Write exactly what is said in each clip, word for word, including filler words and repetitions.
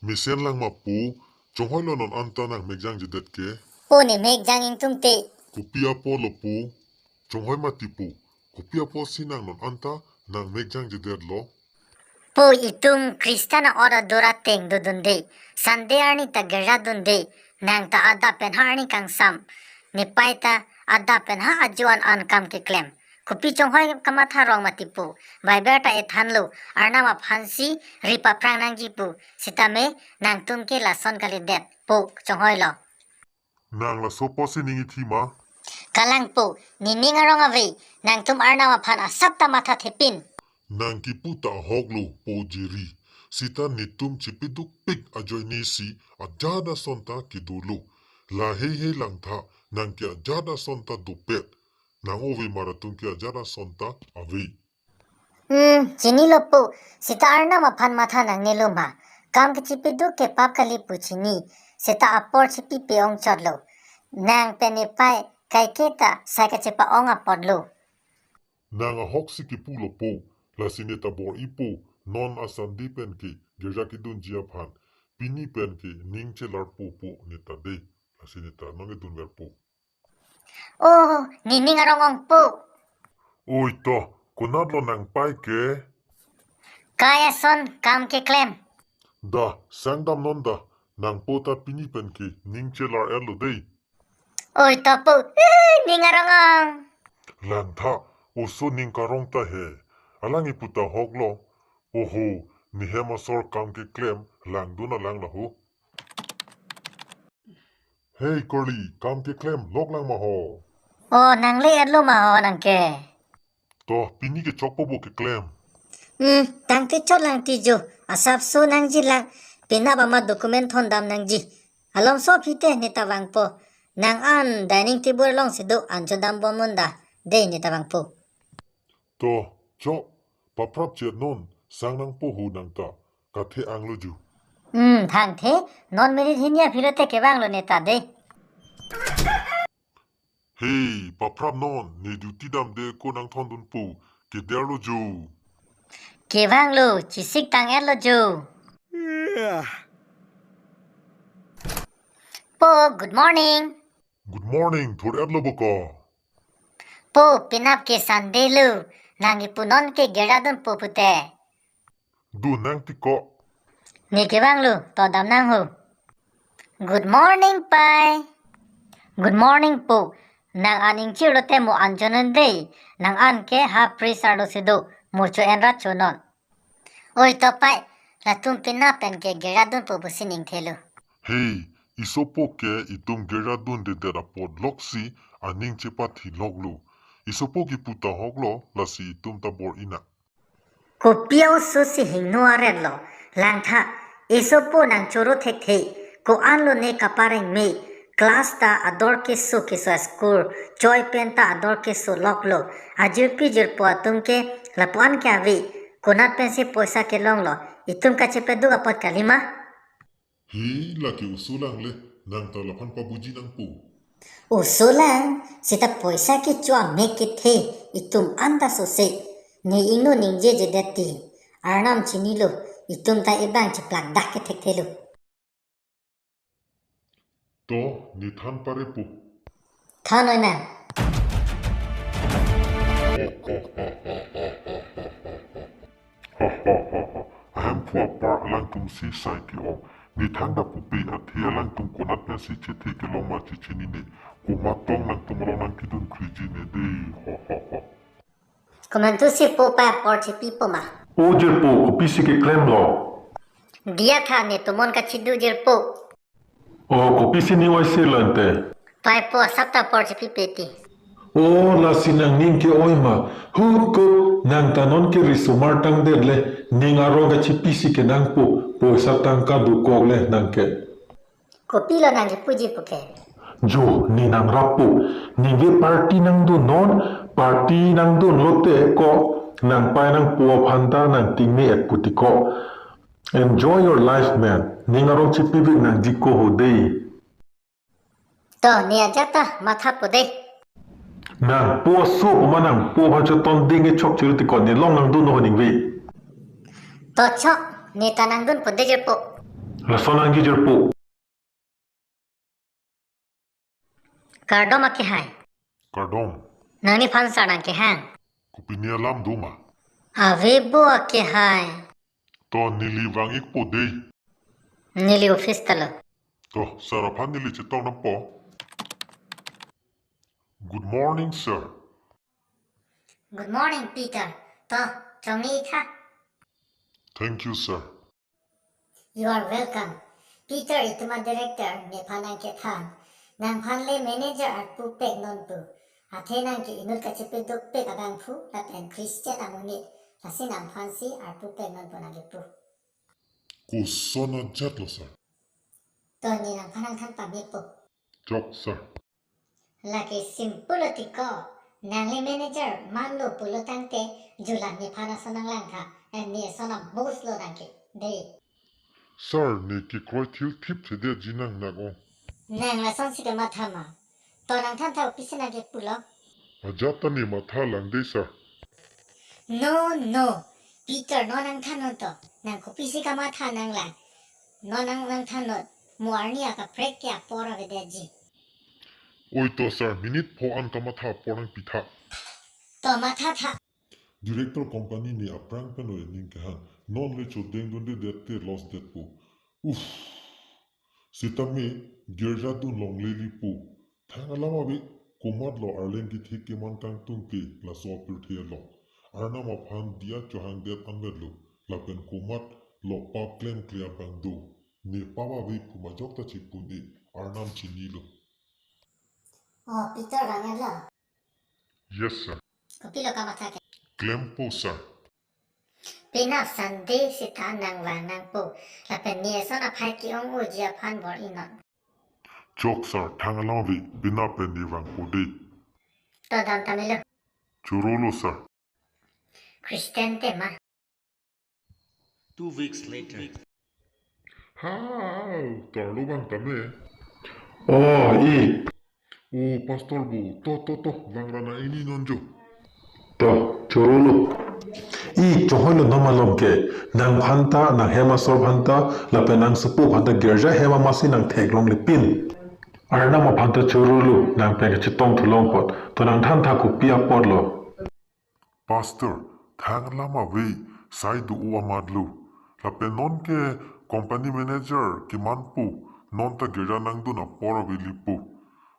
Mesen lang ma po, chonghoi lo non anta nang mekjang jedet ke. Po ne mekjang ingtung te. Kopi apotlo po, chonghoi mati po, kopi apotsi nang non anta nang mekjang jedet lo. Po itum Christian a-ot ador ateng dodunde. Sunday arni ta girja dunde. Nang ta adap pen ha arni kangsam. Nepei ta adap pen ha ajo an an kam keklem. Kopi chonghoi kamatha rong mati po. Bible ta ethanlo. Arnam aphansi ri paphrang nangji po. Sitame nangtum ke lason kalidet. Po chonghoi lo. Nang laso apotsi ning ithi ma? Kalang po, nening arong ave, nangtum Arnam aphan asap ta matha thepin. Nang kipu ta ahok lo po Jerry. Sita netum chipidukpik ajoinesi ajat ason ta kedo lo. Lahei hei langtha, nang ke ajat ason ta dopet. Nang ove mar atum ke ajat ason ta ave. Hmm, chinilo po, sita Arnam aphan matha nangnelo ma. Kam kechipiduk ke pap kali pu chini, sita apor chipipe ongchotlo. Nang pen nepei kaike ta sai kachepa-ong apotlo. Nang ahoksi kipulo po, lasi ne ta bor-ipo, non a Sunday pen ke girja kedunji aphan, pini pen ke ning chelarpo po ne ta de, lasi ne ta non kedunverpo. Oh, nening arong ong po. Oi to, konatlo nangpei ke? Kai ason kam keklem. Da, sangdam non da, nangpo ta pini pen ke ning chelar-etlo dei. Oi to po, eh, ning arong ong. Langtha, oso ning karong ta he. Alang ipu ta ahok lo. Oho, nehem asor kam keklem, langdun alang laho. Hey Curly, kam keklem lok lang ma ho? Oh, nang le-etlo ma ho nang ke? To, pini ke chokpo bo keklem. Hmm, tangte chot lang ti jo. Asapso nangji lang. Penap amat document thondam nangji. Alomso aphi te ne ta vangpo. Nang an dining table alongsi do, anchot dambom non da. Dei ne ta vangpo. To, chok, paprap chet non, sang nangpo ho nang ta, kathe-anglo ju. Hmm, thangthe, non minute hini aphi lote kevanglo ne ta dei. Hey, paprap non, ne duty damde ko nangthondunpo, kederlo ju. Kevanglo, chesik tang-etlo ju. Po, good morning. Good morning, thur-etlo bo ko? Po, penap ke Sunday lo, nang ipu non ke girja dunpo pute. Dun nang ti ko. Ne kevanglo, to dam nang ho. Good morning, pei. Good morning, po. Nang an ingchirlo te mo anchot non dei. Nang an ke ha priest arlo si do. Mo cho-en rat cho non. Oi to pei, latum penap pen ke girja dunpo pusi ning thelo. Hey, isopo ke itum girja dundedet apot loksi aning chepathi loklo. Isopo kipu ta ahok lo, lasi itum ta bor-i nang. Kopi a-oso si hingno aret lo, langtha, isopo nang choro thekthe, ko-anlo ne kapareng me, class ta ador keso keso a-school, choi pen ta ador keso loklo, ajirpi jirpo atum ke lapu-an ke ave, konat pensi poisa kelonglo, itum kachepeduk apot kali ma? He, lake oso lang le, nang ta laphan pabuji nangpo. Oso lang, sita poisa kecho amek kethe, itum anta sose. Ne ingno ningjejedet ti. Arnam chinilo, itum ta ebang cheplak dak kethekthelo. To, ne than parepo. Than noi nang. Ahemphu apar alangtum si sai ke-ong. Ne thangta pupe athe alangtum konat pensi chethe kelong ma chechinine. Komat tong nangtum along nangkedun khriji ne dei. Komantu si po pei apor chepipo ma? O jirpo, kopisi keklemlo? Diya tha, netum non kachidu jirpo. O, kopisi ning oise lo ante? Pei po asap ta apor chepipe ti. O, lasi nangning ke-oi ma. Hut ko, nang ta non ke risomar tangdet le, ning arong kachepisi ke nangpo, poisa tangka dokok le nang ke. Kopilo nang kipuji puke? Jo, ne nangrapo. Ningve party nangdun non, party nangdun lote ko, nangpei nangpo aphan ta nangting me-et pu ti ko. Enjoy your life, man. Ning arong chepivek nangji ko ho dei. To, ne ajat ta mathapo dei. Nangpo aso puma nangpo aphan choton ding ke chok chiru ti ko, ne long nangdun ho ningve. To chok, ne ta nangdunpo dei jirpo. Lason nangji jirpo. Kardom akehai. Kardom. Nangli phan sar nangkehang. Kopine alam do ma? Avebo akehai. To neli vang-ikpo dei. Neli office ta lo. To, sar aphan neli chetong nangpo. Good morning, sir. Good morning, Peter. To, chongni tha. Thank you, sir. You are welcome. Peter, itum a-director nephan nangkethan. Nangphan le manager arpu pek non pu. Athe nang ke inut kachepaduk pek abangphu lapen Christian amonit. Lasi nangphan si arpu pek non pu nangkepu. Koson ajat lo, sir? To ne nangphan nangthan pamepo. Chok, sir. Lake simple lo tiko. Nangli manager man lo pulo tangte, julan nephan ason nanglang tha. Em, ne ason a-boss lo nang ke. Dei. Sir, ne kekroi thil thip thedetji nang nang-ong. Nang lasonsi kamatha ma? To nangthan tha, kopisi nangkepulo. Ajat ta ne matha lang dei, sir. No, no. Peter, non nangthan non to. Nang kopisi kamatha nanglang. Non nang, nangthan non. Mo arni akaprek ke apor avedetji. Oi to, sir, minute pho an kamatha apor nangpitha. To matha tha. Director company ne aphrang pen oi ning kehang. Non le chodeng dundedet te loss detpo. Uff. Sitame girja dun longle lipo. Thang alam ave, komatlo arleng kethek keman kangtung ke laso apirthe along. Arnam aphan diya chohangdet anvetlo. Lapen komatlo pap klemkle abang do. Ne pap ave pu majok ta chipun-e, Arnam chinilo. Oh, Peter vang-etlo. Yes, sir. Kopilo kamatha ke? Klempo, sir. Penap Sunday sita nang vang nangpo. Lapen ne ason aphai ke-ong-oji aphan bor-i non. Chok, sir, thang alam ave, penap pen ne vangpo dei. To dam ta melo. Chorolo, sir. Christian te ma? Two weeks later. Hau, tarlo bang tame. Oh, i. O, pastor bu, to, to, to, vang ra nang-ingni non jo. To, chorolo. I, chonghoi lo non malom ke, nangphan ta, nanghem asor aphan ta, lapen nangsopo aphan ta girja hem amatsi nangtheklongle pin. Arnam aphan ta chorolo, nang pen kachetong thu long apot, to nangthan tha kopi apotlo. Pastor, thang alam ave, sai do-o amatlo. Lapen non ke company manager keman pu, non ta girja nangdun apor ave lipo.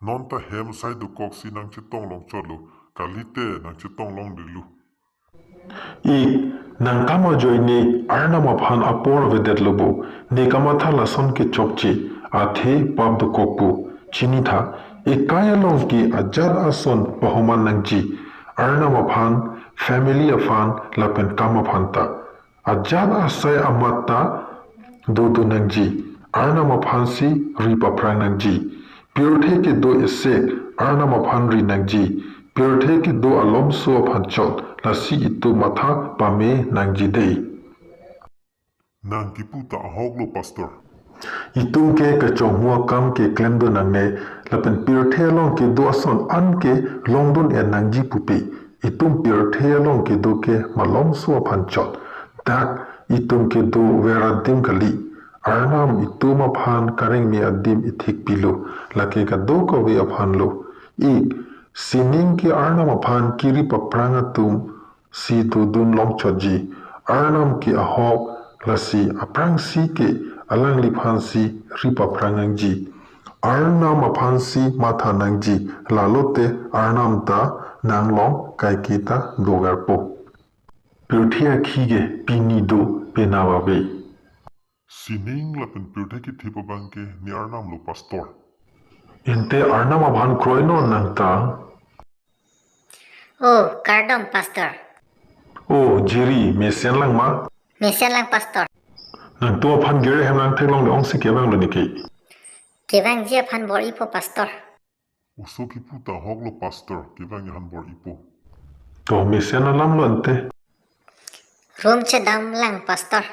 Non ta hem sai dokoksi nangchetong longchotlo, kalite nangchetong longdelo. Ik, nang kam ajoine Arnam aphan apor avedetlo bo, ne kamatha lason ke chokche, athe pap dokokpo, chini tha, ekai along ke ajat ason pahoman nangji, Arnam aphan, family aphan, lapen kam aphan ta. Ajat asai amat ta dodun nangji, Arnam aphansi ri paphrang nangji. Pirthe kedo isi Arnam aphan ri nangji. Pirthe kedo alomso aphan chot, lasi itum matha pame nangji dei. Nang kipu ta ahok lo, Pastor. Itum ke kachonghu akam ke klemdun nangne, lapen pirthe along kedo ason an ke longdun en nangji pupe. Itum pirthe along kedo ke malomso aphan chot. Dak itum kedo ver adim kali. Arnam itum aphan kareng me adim ithik pilo. Lake kadokave aphan lo. Ik, sining ke Arnam aphan kiri paphrang atum si dodun longchotji. Arnam ke ahok, lasi aphrangsi ke alangliphansi ri paphrang nangji. Arnam aphansi matha nangji, lalote Arnam ta nanglong kaike ta doverpo. Pirthe akhei ke pini do, penap ave. Sining lapen pirthe kethip abang ke ne Arnam lo, Pastor. Ante Arnam aphan kroinon nang ta. Oh, kardom, Pastor. Oh, Jerry, mesen lang ma? Mesen lang, Pastor. Nangtum aphan girja hem nangtheklongle ongsi kevanglo neke? Kevangji aphan bor-ipo, Pastor. Oso kipu ta ahok lo, Pastor, kevangji aphan bor-ipo. To mesen alam lo ante. Room chedam lang, Pastor.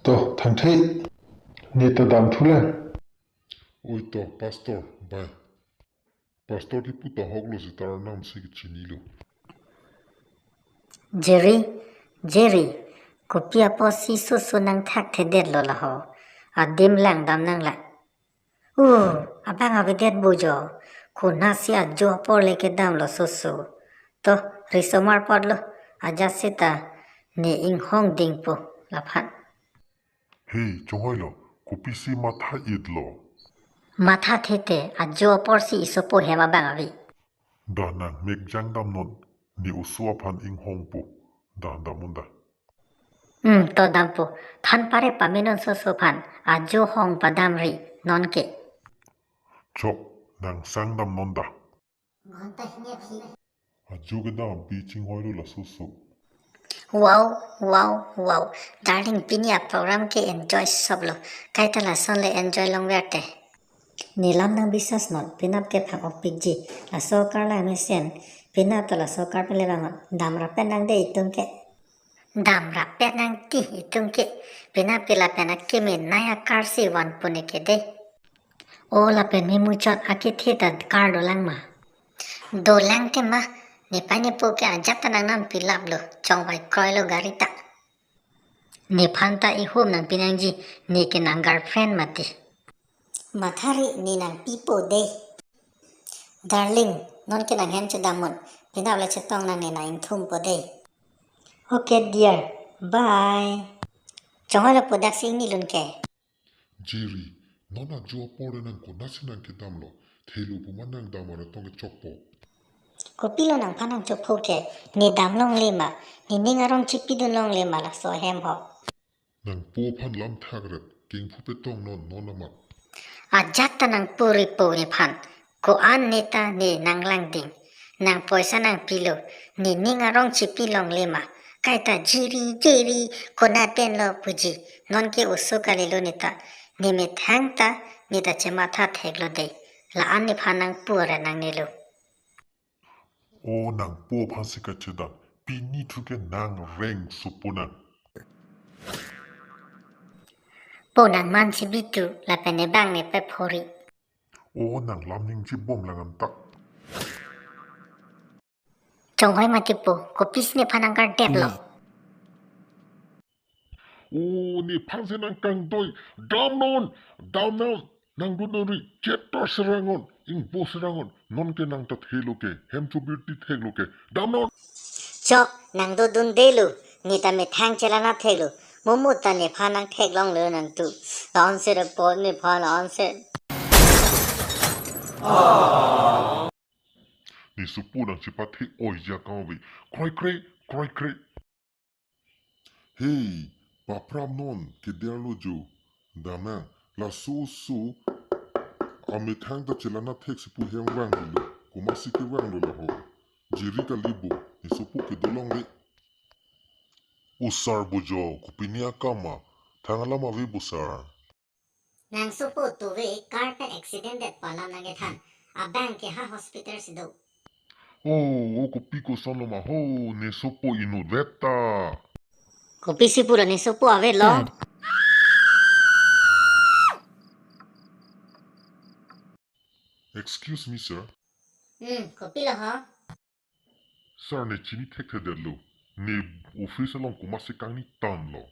To, thangthe. Ne ta dam thu lang. Oi to, Pastor, bye. Pastor kipu ta ahok lo sita Arnam si kechinilo. Jerry, Jerry, kopi apotsi soso nangthakthedetlo laho? Adim langdam nanglang. Uh, abang avedet bujo. Konatsi ajo apor le kedamlo soso. To, risomar apotlo. Ajat seta ne inghong dingpo laphan. Hey, chonghoilo, kopisi matha-itlo? Mathathe te, ajo aporsi isopo hem abang ave. Da nang mek jang damnon, ne oso aphan inghongpo, da damnon da. Hmm, to dampo, than pare pamenon soso aphan, ajo hong padamri, nonke. Chok, nang sang damnon da. Ghonta hini aphi. Ajo kedam pi chinghoilo lasoso. Wow, wow, wow. Darling, pini aprogram ke enjoy soplo. Kaita lason le enjoy longver te. Ne lam nang bisas non, penap ke phang okpikji. Laso akar lang mesen. Penap ta laso akar pen le bang non. Damrap pen nang dei itum ke. Damrap pen nang ti itum ke. Penap ke lapen akemenei akarsi vanpo ne ke dei. O lapen memuchot akethe ta kar dolang ma? Dolang te ma, nepei nepo ke ajat ta nang nam pilaplo, chongvai kroilo gari ta. Nephan ta ihum nang pinangji, ne ke nang girlfriend mati. Mathari ne nang pipo dei. Darling, nonke nang hem chodamnon, penap le chetong nang ne nang ingthumpo dei. Okay dear, bye. Chonghoilo pu daksi ingni lun ke. Jiri, non ajo apor le nang konatsi nang kedamlo, thelo pu ma nang dam ara tong kechokpo. Kopilo nangphan nang chopho ke, ne dam longle ma, ne ning arong chipidun longle ma laso ahem ho. Nangpo aphan lam thakret, kengphu petong non, non amat. Ajat ta nang puripo nephan, ko-an ne ta ne nang langding. Nang poisa nang pilo, ne ning arong chipi longle ma. Kaita jiri, jiri, konat penlo puji. Nonke oso kalilo ne ta. Ne methang ta, ne ta chematha theklo dei. La-an nephan nang pura nang nelo. O nangpo aphansi kachedan. Pini thu ke nang reng supo nang. Po nang man si bitu, lapen ne bang ne pe phori. O nang lam ningje bom lang anta. Chonghoi mati po, kopisi nephan nang kardetlo. O nephan si nang kangdoi, damnon, damnon, nang dodunri, chetor serangon, ingbo serangon, nonke nang ta thelo ke, hem chobirti theklo ke, damnon. Chok, nang dodun detlo, ne ta methang chelana theklo, momo ta nephan nang theklonglo nang tu. Lason se repo nephan lason se. Ne sopo nang chepathe oi ja kave, kroikre, kroikre. Hey, papram non, kederlo jo, damnang, laso oso, amethang ta chelana thek si pu hem vanglo, komatsi kevanglo laho. Jiri kalibo, ne sopo kedo longle. O sir bujo, kopine akam ma, thang alam ave bo sir. Nang sopo tuve car pen accident det pu alam nang kethan. Abang ke ha hospital si do. O, o kopi kosonlo ma ho, ne sopo inutvet ta. Kopisi pura ne sopo avetlo. Excuse me, sir. Hmm, kopilo ho? Sir, ne chini thekthedetlo. Ne office along komatsi kangni tanlo.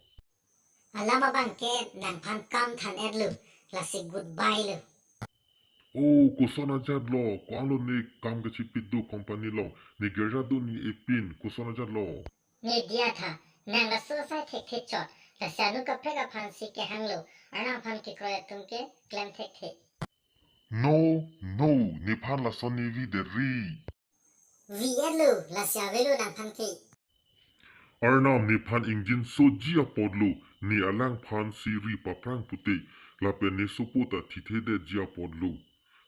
Alam abang ke nangphan kam than-etlo. Lasi goodbye lo. O, koson ajatlo, ko-anlo ne kam kachipi do company along, ne girja do ne epin, koson ajatlo. Ne diya tha, nang laso asai thekthe chot, lasi anu kaprek aphansi kehanglo, Arnam aphan kekroi atum ke klem thekthe. No, no, nephan lason ne vi deri. Vi-etlo, lasi avelo nangphan ke. Arnam nephan ingjinsoji apotlo, ne alangphansi ri paprang pute, lapen ne sopo ta thithedetji apotlo.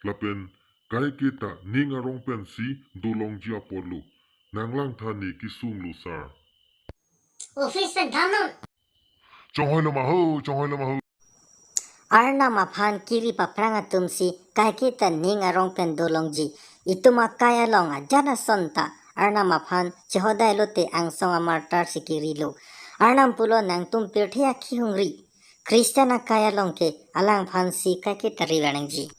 Lapen kaike ta ning arong pensi dolongji apotlo. Nanglang tha ne kesunglo sir. Office pen damnon. Chonghoilo ma ho, chonghoilo ma ho. Arnam aphan kiri paprang atumsi kaike ta ning arong pen dolongji. Itum akai along ajat ason ta Arnam aphan chehodai lote angsong amartar si kirilo. Arnam pulo nangtum pirthe akhei hungri. Christian akai along ke alangphansi kaike ta ri vanangji.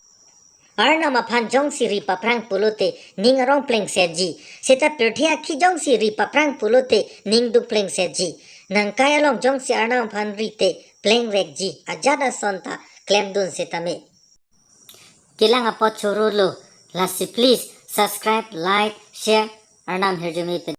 Arnam aphan jongsi ri paprang pulote ning arong plengsetji. Seta pirthe akhei jongsi ri paprang pulote ning duk plengsetji. Nangkai along jongsi Arnam aphan rite plengvekji ajat ason ta klemdun setame. Kelang apot chorolo, lasi please subscribe, like, share, Arnam ahirjume pin.